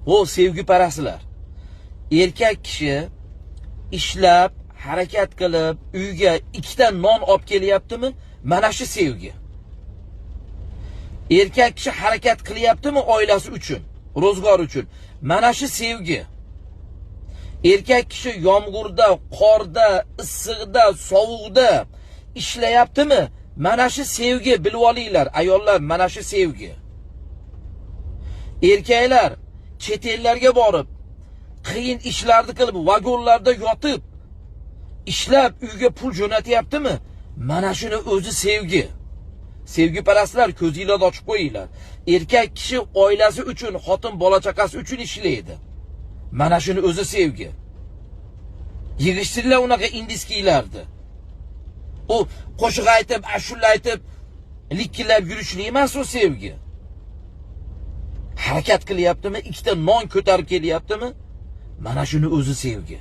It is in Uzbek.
O sevgiparastlar. Erkak kishi ishlab, harakat qilib, uyga ikkita non olib kelyaptimi? Mana shu sevgi. Erkak kishi harakat qilyaptimi oilasi uchun, ro'zg'or uchun? Mana shu sevgi. Erkak kishi yomg'irda, qorda, issiqda, sovuqda ishlayaptimi? Mana shu sevgi, bilib olinglar, ayollar, mana shu sevgi. Erkaklar chet ellarga borib, qiyin ishlarni qilib, vagonlarda yotib, ishlab uyga pul jo'natyaptimi? Mana shuni o'zi sevgi. Sevgiparastlar, ko'zinglarni ochib qo'yinglar. Erkak kishi oilasi uchun, xotin bola chaqasi uchun ishlaydi. Mana shuni o'zi sevgi. Yig'ishtiringlar unaqa индийский larni. U qo'shiq aytib, ashula aytib, likillab yurishlik emas u sevgi. Harakat qilyaptimi, ikkita non ko'tarib kelyaptimi? Mana shuni o'zi sevgi.